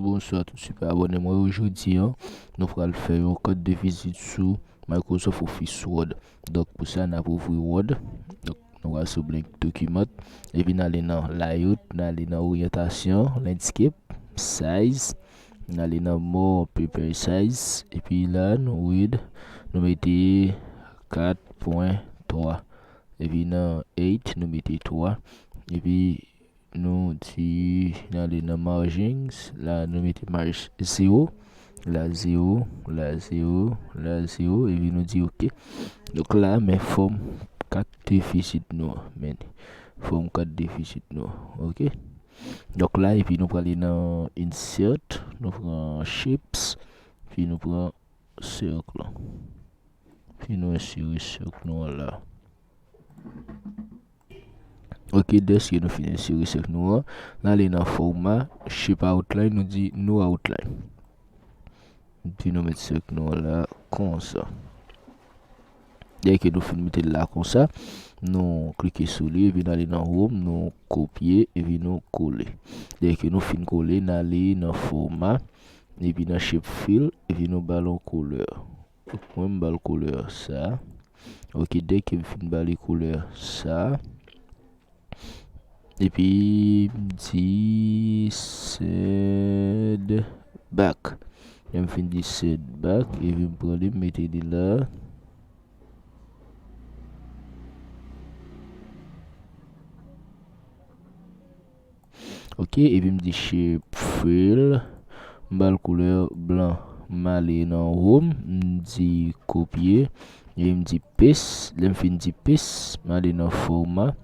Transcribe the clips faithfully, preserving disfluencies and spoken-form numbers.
Bonswa tout sipe abòne mwen yo. Jodi a, nou pral fè yon kat de vizit sou Microsoft Office Word. Donk, pou sa, n ap ouvri Word. Donk, nou pral sou Blank Document. Epi n ale nan Layout, n ale nan Oryantasyon, Landscape, Size. N ale nan More Paper Size. Epi la, nou read, nou mete kat pwen twa. Epi nan eight, nou mete twa. Epi nou di, n ale nan Margins, la nou mete marj zewo, la zewo, la zewo, la zewo, epi nou di oke. Donk la, men fòm kat de vizit nou an, men fòm kat de vizit nou an, oke. Donk la, epi nou prale nan Insert, nou pran Shapes, epi nou pran sèk lan. Epi nou ensere sèk nou an la. Oke, dèske nou fin ensere sèk nou an, n ale nan Format, Shape Outline, nou di No Outline. Epi nou met sèk nou an la konsa. Dèke nou fin mete l la konsa, nou klike sou li, epi n ale nan Home, nou kopye, epi nou kole. Dèke nou fin kole, n ale nan Format, epi nan Shape Fill, epi nou ba l yon koulè. Mwen, m ba l koulè sa. Oke, dèke m fin ba li koulè sa. Epi, m di Send Back. Lè m fin di Send Back, epi m pran li, m mete li la. Oke, epi m di Shape Fill, m ba l koulè blan. M ale nan Home, m di kopye, epi m di Paste. Lè m fin di Paste, m ale nan Format,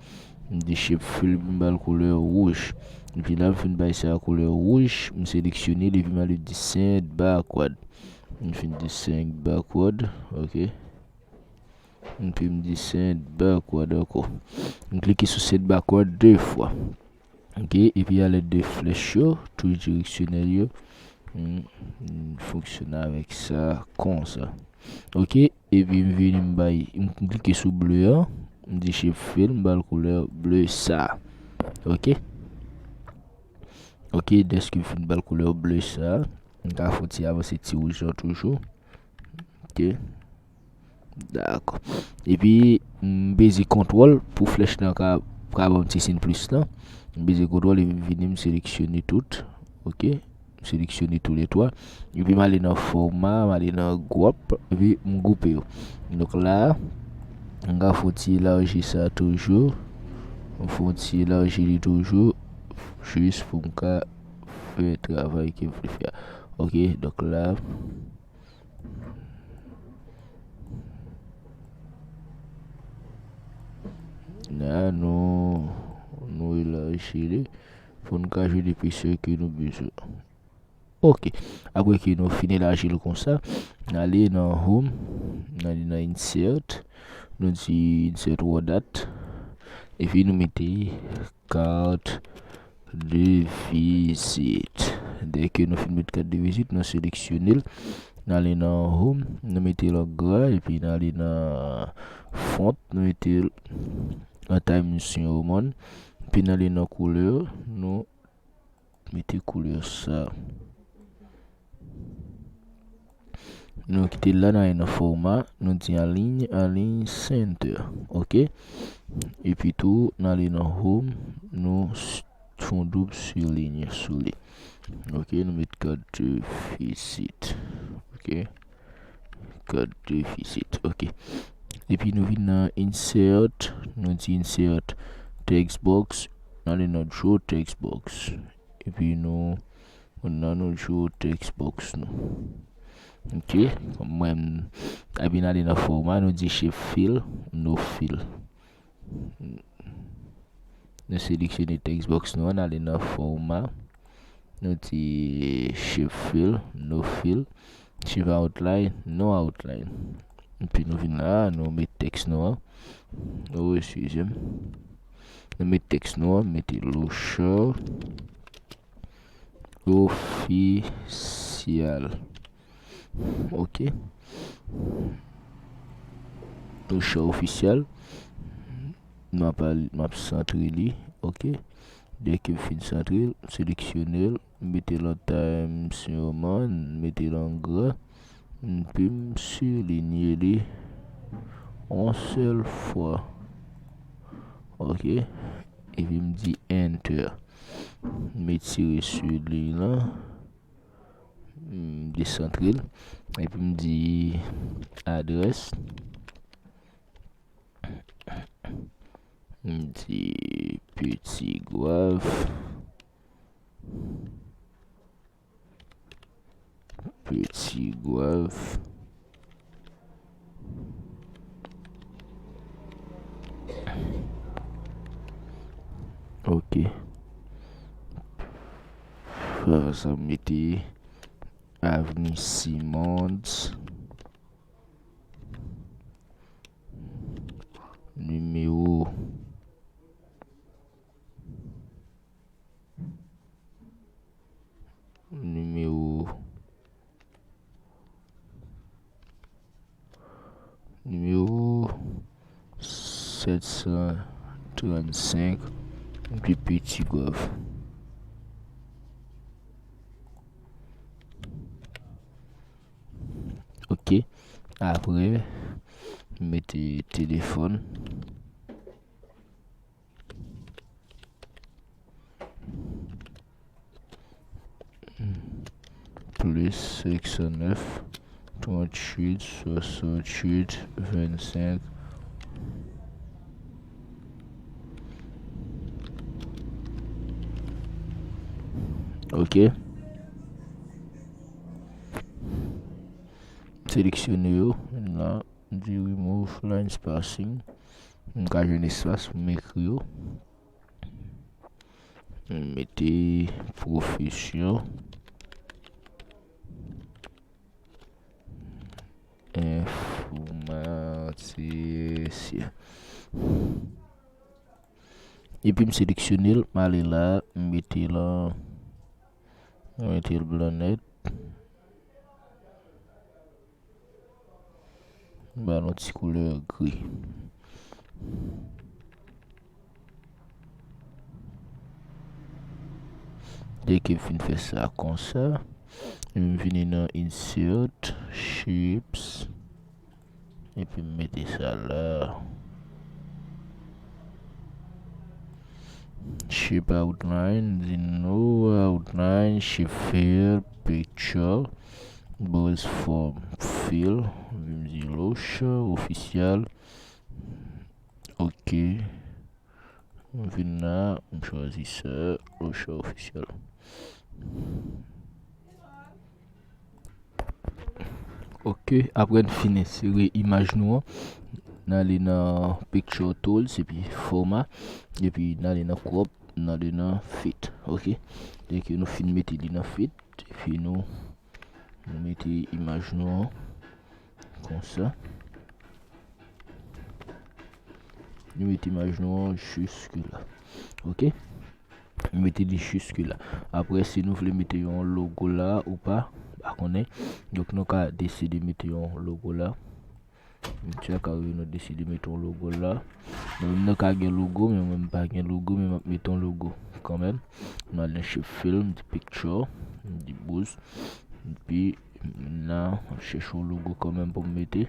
m di Shape Fill, m ba l koulè wouj. Epi la, m fin bay sa koulè wouj, m seleksyone l, epi m ale di Send Backward. M fin di Send Backward, oke. Epi m di Send Backward ankò. M klike sou Send Backward de fwa. Oke, epi alèd de flèch yo, touch direksyonèl yo, m, m fonksyone avèk sa konsa. Oke, epi m vini m bay, m klike sou ble a, m di Shape Fill, m ba l koulè ble sa. Oke. Oke, dèske m fin ba l koulè ble sa, m ka fè yon ti avanse ti wouj lan toujou. Oke. Dakò. Epi, m peze kontwòl pou flèch lan ka, ka ban m ti siy plis lan. M peze kontwòl epi m vini, m seleksyone tout. Oke. M seleksyone toulètwa. Epi m ale nan Format, m ale nan Group, epi m gwoupe yo. Donk la, m ka fè yon ti elaji sa toujou. M fè yon ti elaji li toujou. Jis pou m ka fè travay ke m vle fè a. Oke, donk la, la, nou, nou elaji li pou n ka jwenn episè ke nou bezwen. Oke. Apre ke nou fin elaji l konsa, n ale nan Home, n ale nan Insert, nou di Insert Word Art, epi nou mete kat de vizit. Dèke nou fin met kat de vizit, nou seleksyone l. N ale nan Home, nou mete l an gra, epi n ale nan Font, nou mete l an Times New Roman. Epi n ale nan koulè, nou mete koulè sa. Nou kite l la, n ale nan Format, nou di Align, Align Center, oke. Epi tou, n ale nan Home, nou s-, fè yon doub siliy sou li. Oke, nou met kat de vizit. Oke. Kat de vizit, oke. Epi nou vin nan Insert, nou di Insert Text Box, n ale nan Draw Text Box. Epi nou, nou nan nou Draw Text Box nou. Oke, mwen, epi n ale nan Format, nou di Shape Fill, No Fill. Nou seleksyone text box nou an, n ale nan Format, nou di Shape Fill, No Fill, Shape Outline, No Outline. Epi nou vin la, nou met tèks nou an. Oh, eskize m. Nou met tèks nou an, mete Louchard Ofisyal. Oke. Louchard Ofisyal. M ap al, m ap santre li. Oke. Dèke m fin santre l, seleksyone l, mete l an Times Roman, mete l an gran, epi m silinye li yon sèl fwa. Ok, epi m di Enter. M etire sou liy lan, m desantre l, epi m di adrès. M di Petit Goâve. Petit Goâve. Ok. Apre sa, m mete Avenue Simons. Nimewo, nimewo, nimewo sèt san trannsenk, epi Petit Goâve. Ok. Apre, mete telefòn. Plis senk san nèf, tranntuit, swasanntuit, vennsenk. Ok. Seleksyone yo. La, m di remove line spacing. M ka jwenn espas pou m ekri yo. M mete pwofesyon enfòmatisyen. Epi m seleksyone l, m ale la, m mete l an, m mete l blan nèt. M ba l yon ti koulè gri. Dèke m fin fè sa konsa, m vini nan Insert, Shapes, epi m mete sa la. Shape outline, di no outline, shape fill, picture, buzz form fill, m di Locha Official. Ok. M vin la, m chwazi sa, Locha Official. Ok, apre n fin ensere imaj nou an, n ale nan Picture Tools, epi Format, epi n ale nan Crop, n ale nan Fit. Ok, dèke nou fin mete li nan Fit, epi nou, nou mete imaj nou an konsa. Nou mete imaj nou an jiske la. Ok. Mete li jiske la. Apre, si nou vle mete yon logo la ou pa, pa konnen. Donk, nou ka deside mete yon logo la. Misye ka rive nou deside mete yon logo la. Nou, nou ka gen logo, men mwen m pa gen logo, men m ap mete yon logo kanmenm. M al nan Shape Fill, m di Picture, m di Boost. Epi, la, m ap chèche yon logo kanmenm pou m mete.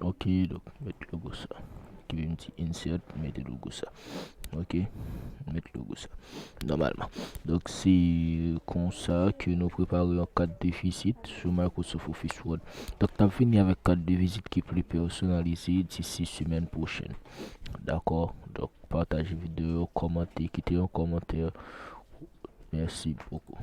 Ok, donk, met logo sa. Ki vin di insert, mete logo sa. Ok, met logo sa. Nòmalman. Donk, se konsa ke nou prepare yon kat de vizit sou Microsoft Office Word. Donk, n ap vini avèk kat de vizit ki pli pèsonalize disi semèn pwochèn. Dakò? Donk, pataje videyo, kòmante, kite yon kòmantè. Merci beaucoup.